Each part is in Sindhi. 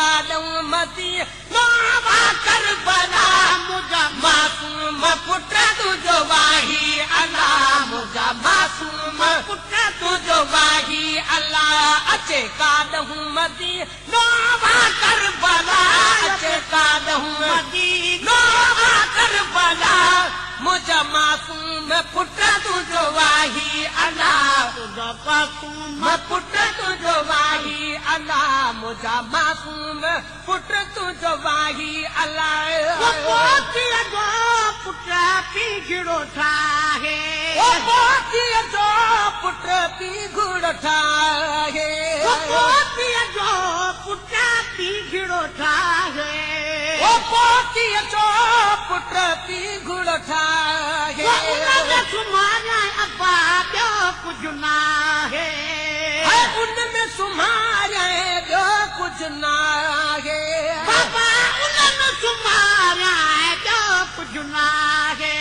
ڪاڏئون مدينو آ ڪربلا منهنجا معصوم پٽ تنهنجو واهي الله منهنجا معصوم پٽ تنهنجو واهي الله اچي ڪاڏئون مدينو آ ڪربلا اچي ڪاڏئون مدينو آ ڪربلا منهنجا معصوم پٽ تنهنجو واهي الله تنهنجا معصوم پٽ تنهنجو واهي الله منهنجا معصوم پٽ تنهنجو واهي الله پوتيءَ جو پٽ پيگهڙو ٺاهي او پوتيءَ جو پٽ پيگهڙو ٺاهي پوتيءَ جو پٽ پيگهڙو ٺاهي او پوتيءَ جو پٽ پيگهڙو ٺاهي ان ۾ سمهاريان ابا ٻيو ڪجهه ناهي ان ۾ سمهاريان ٻيو ڪجهه ناهي بابا ان ۾ سمهاريان ٻيو ڪجهه ناهي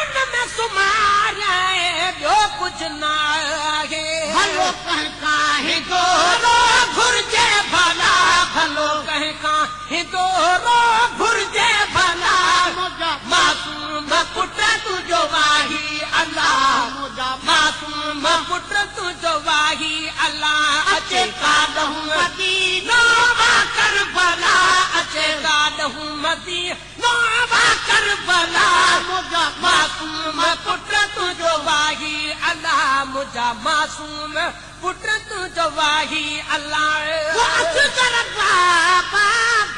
ان ۾ سمهاريان ٻيو ڪجهه ناهي ڀلو ڪنهن کان هندورو گهرجي ڀلا ڀلو ڪنهن کان هندورو گهرجي ڀلا منهنجا معصوم پٽ تنهنجو واهي الله منهنجا معصوم پٽ تنهنجو واهي الله اچي ڪاڏئون مدينو آ ڪربلا اچي ڪاڏئون مدينو آ ڪربلا منهنجا معصوم پٽ تنهنجو واهي الله منهنجا معصوم پٽ تنهنجو واهي الله اصغر بابا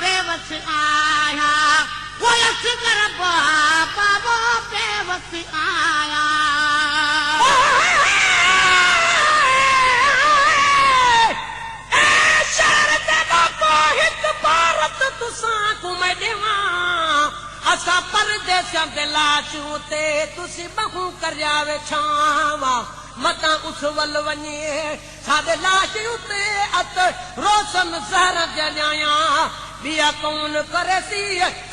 بيوس آهيان اصغر بابا بيوس آهيان اسان پرديسيان تي لاش اتي تسين بهو ڪريا ويڇاوان متان اس ول وڃي ساڏي لاش اتي ات روشن زهر جلايان ٻيا ڪونه ڪري سي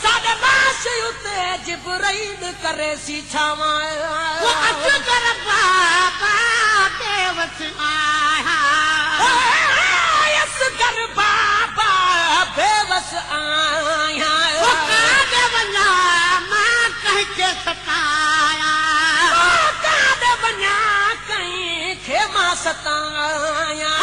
ساڏي لاش اتي جبرائيل ڪري سي ڇاوان اصغر بابا بيوس آهيان اصغر بابا بيوس آهيان ڪاڏي وڃان مان ڪنهن کي ستايان ڪاڏي وڃان ڪنهن کي مان ستايان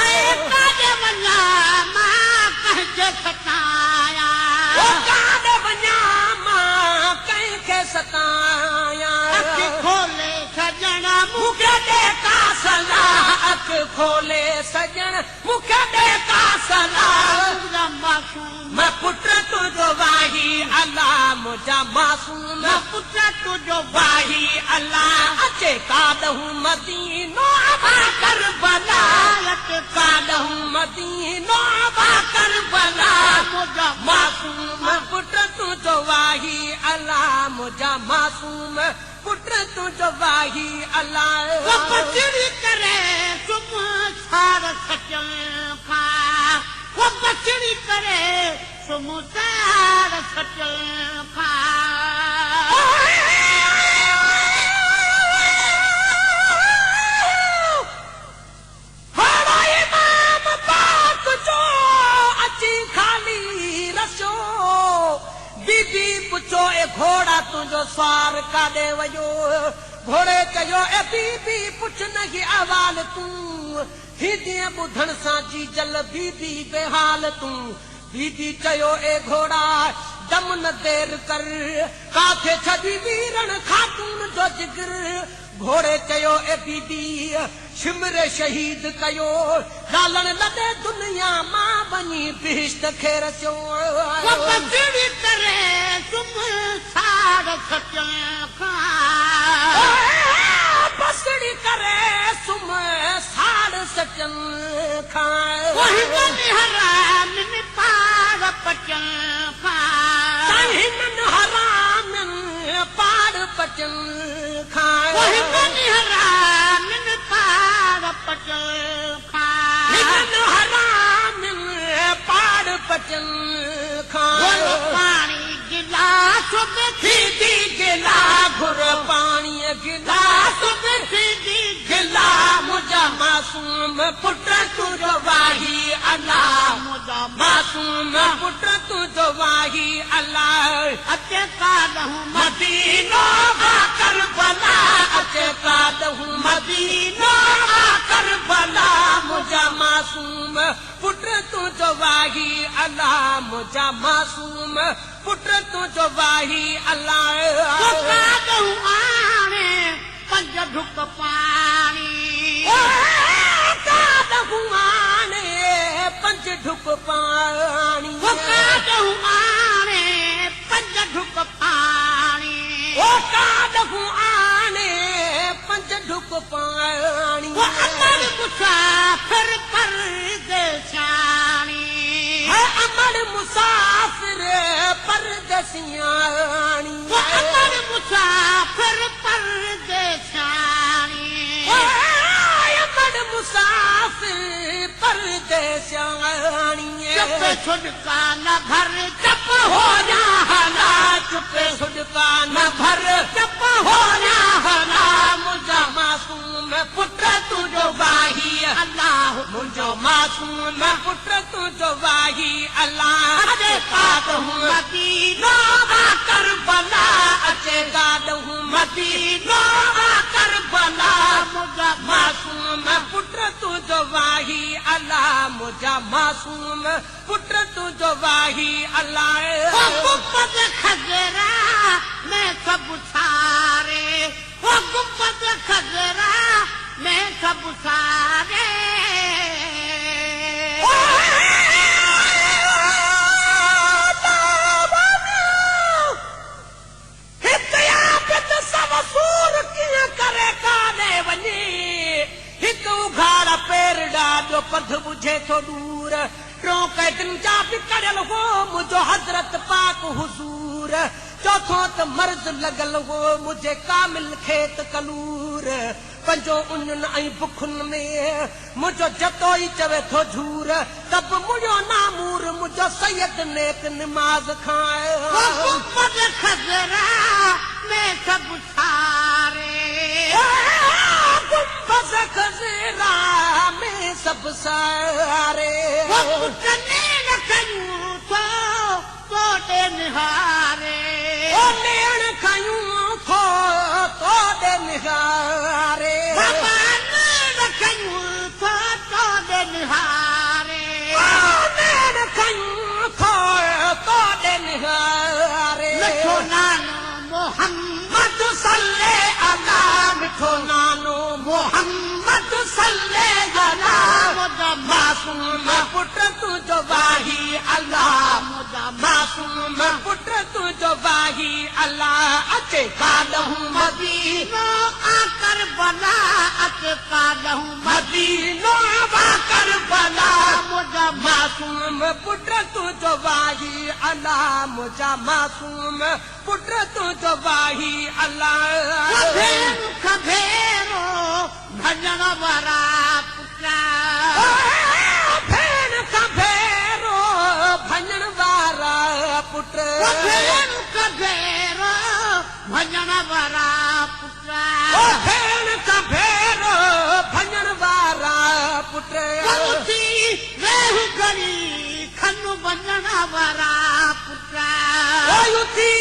ڪاڏي وڃان مان ڪنهن کي ستايان ڪاڏي وڃان مان ڪنهن کي ستايان اک کولي سڄڻ مون کي ڏي ڪا صلاح اک کولي سڄڻ مون کي ڏي ڪا صلاح منهنجا معصوم پٽ تنهنجو واهي الله منهنجا معصوم پٽ تنهنجو واهي الله اچي ڪاڏئون مدينو آ ڪربلا اچي ڪاڏئون مدينو آ ڪربلا منهنجا معصوم پٽ تنهنجو واهي الله منهنجا معصوم پٽ تنهنجو واهي الله پچڙي ڪري سمهه سار سچل کان پچڙي ڪري سمهه سار سچل کان هاڙا امام پاڪ جو اچي خالي رسيو بيبي پڇو اي گهوڙا تنهنجو سوار ڪاڏي ويو گهوڙي چيو اي بيبي پڇ نه هي احوال تون هيڏيءَ ٻڌڻ سان جيجل بيبي بيحال تون بيبي چيو اي گهوڙا دم نه دير ڪر ڪاٿي ڇڏي ويرڻ خاتون جو جگر گهوڙي چيو اي بيبي شمر شهيد ڪيو لالڻ لڏي دنيا مان وڃي بهشت کي رسيو پچڙي ڪري سمهه سار سچل کان پسڙي ڪري سمهه ساڙ سچن کان حرامن پار پچل کان هنن حرامن پار پچن کان حرامن پار پچل کان هنن حرامن پار پچن کان پاڻي گلاس به ٿيندي گلا گهر پاڻيءَ گلاس به ٿيندي گلا منهنجا معصوم پٽ تنهنجو واهي الله منهنجا معصوم मासूम पुट तुंहिंजो वाही अलाह अचे काॾहूं मदीनो आ करबला अचे काॾहूं मदीनो आ करबला मुंहिंजा मासूम पुट तुंहिंजो वाही अलाह मुंहिंजा मासूम पुट तुंहिंजो वाही अलाह काॾहूं आणे पंज ढुक पाणी काॾहूं आणे पंज ढुक पाणी काॾहूं आणे पंज ढुक पाणी काॾहूं आणे पंज ढुक पाणी अमर मुसाफ़िर परदेसियाणी अमर मुसाफ़िर परदेसियाणी अमर मुसाफ़िर परदेसियाणी अमर मुसाफ़िर परदेसियाणी चुप छुड़का न भर चुप हो जा हला चुप छुड़का न भर चुप हो जा हला मुंहिंजा मासूम पुट तुंहिंजो वाही अलाह मुंहिंजो मासूम पुट तुंहिंजो वाही अलाह अचे काॾहूं मदीनो आ करबला अचे काॾहूं मदीनो आ करबला मुंहिंजा मासूम पुट तुंहिंजो वाही अलाह मुंहिंजा मासूम पुट तुंहिंजो वाही अलाह गुंबद खजरा मैं सब सारे ओ गुंबद खजरा मैं सब सारे हिकु उघाड़ा पेरड़ा ॿियो पध बुझे थो दूर टियों कैदन जा बि कड़ियल हो मुंहिंजो हज़रत पाक हुज़ूर चौथों त मर्ज़ लॻल हो मुंहिंजे कामिल खेत कलूर पंजो उञनि ऐं बुखुनि में मुंहिंजो जतो ई चवे थो झूर त बि मुड़ियो नामूर मुंहिंजो सैयद नेक निमाज़ खां गुंबद खजरा मैं सब सारे गुंबद खजरा में सब सारे नैण खयूं थो तोॾे निहारे ओ नैण खयूं थो तोॾे निहारे बाबा नैण खयूं थो तोॾे निहारे नैण खयूं थो तोॾे निहारे मिठो नानो मोहम्मद सल्ले अला मिठो नानो मोहम्मद सल्ले अला मुंहिंजा मासूम पुट तुंहिंजो वाही अलाह मुंहिंजा मासूम पुट तुंहिंजो वाही अलाह अचे काॾहूं मदीनो आ करबला अचे काॾहूं मदीनो आ करबला मुंहिंजा मासूम पुट तुंहिंजो वाही अलाह मुंहिंजा मासूम पुट तुंहिंजो वाही अलाह भेण खभेरो भॼण वारा पुट भेण खभेरो भॼण वारा पुट भेण खभेरो भॼण वारा पुट भेण खभेरो भॼण वारा पुट उथी वेह घड़ी खन वञण वारा पुट उथी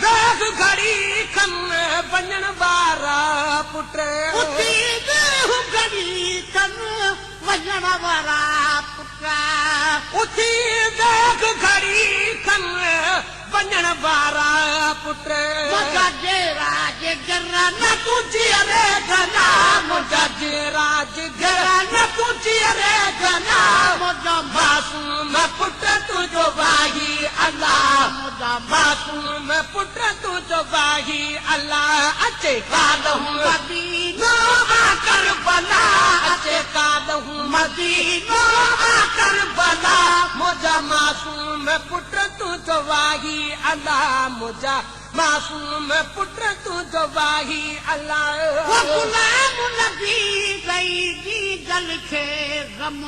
वेह घड़ी खन वञण वारा पुट उथी वेह घड़ी खन वञण वारा पुट उथी वेह घड़ी खन वञण वारा पुट मुंहिंजा जेरा जिगर न तूं जीअरे गना मुंहिंजा जेरा जिगर न तूं जीअरे गना मुंहिंजा मासूम पुट तुंहिंजो वाही अलाह मुंहिंजा मासूम पुट तुंहिंजो वाही अलाह अचे काॾहूं मदीनो आ करबला अचे काॾहूं मदीनो आ करबला मुंहिंजा मासूम पुट तुंहिंजो वाही अलाह मुंहिंजा मासूम पुट तुंहिंजो वाही अलाह गुलाम नबी ॾई जी खे ग़म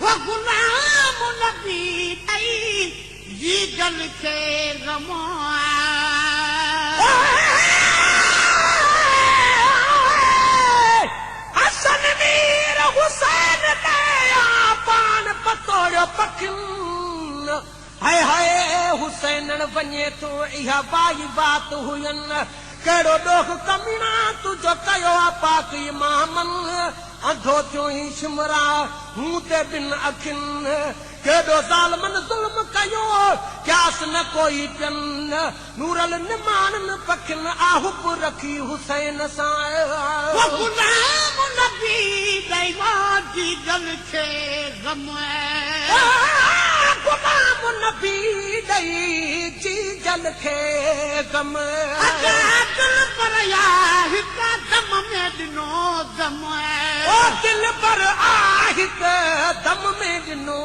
वो गुलाम नबी ॾई जी गल खे ग़म हसन मीर हुसैन दया पान पतोड़ियो पखियुनि حسينڻ وڃي ٿو اها وائي وات هين. ڪهڙو ڏوهه ڪميڻا تنهنجو ڪيو آ پاڪ امامن. انڌو ٿيو هين شمرا مون تي ٻن اکين. ڪيڏو ظالمن ظلم ڪيو قياس نه ڪوئي پين. نورل نماڻن پکين آ حب رکي حسين سان. او غلام نبي ڏئي جيجل کي غم. غلام نبي ڏئي جيجل کي غم. ادا دل پر آ هڪ دم ۾ ڏنو دم. او دل پر آ هڪ دم ۾ ڏنو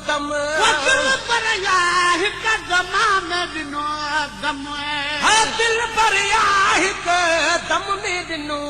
دم. او دل پر آ هڪ دم ۾ ڏنو دم. ها دل پر آ هڪ دم ۾ ڏنو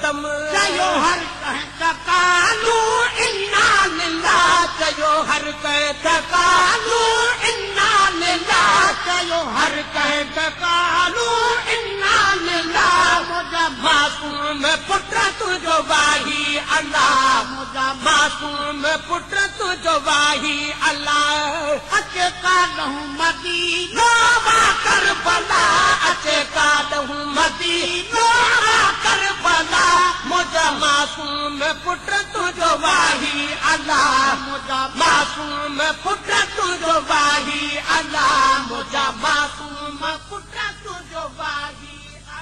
دم. چيو هر ڪنهن ته قالو انا لله. چيو هر ڪنهن ته قالو انا لله. چيو هر ڪنهن ته قالو انا لله. منهنجا معصوم پٽ تنهنجو واهي الله. منهنجا معصوم پٽ تنهنجو واهي الله. اچي ڪاڏهون مدينو وا ڪربلا. اچي ڪاڏهون مدينو وا ڪربلا. منهنجا معصوم پٽ تنهنجو واهي الله. منهنجا معصوم پٽ تنهنجو واهي الله. منهنجا معصوم پٽ تنهنجو واهي.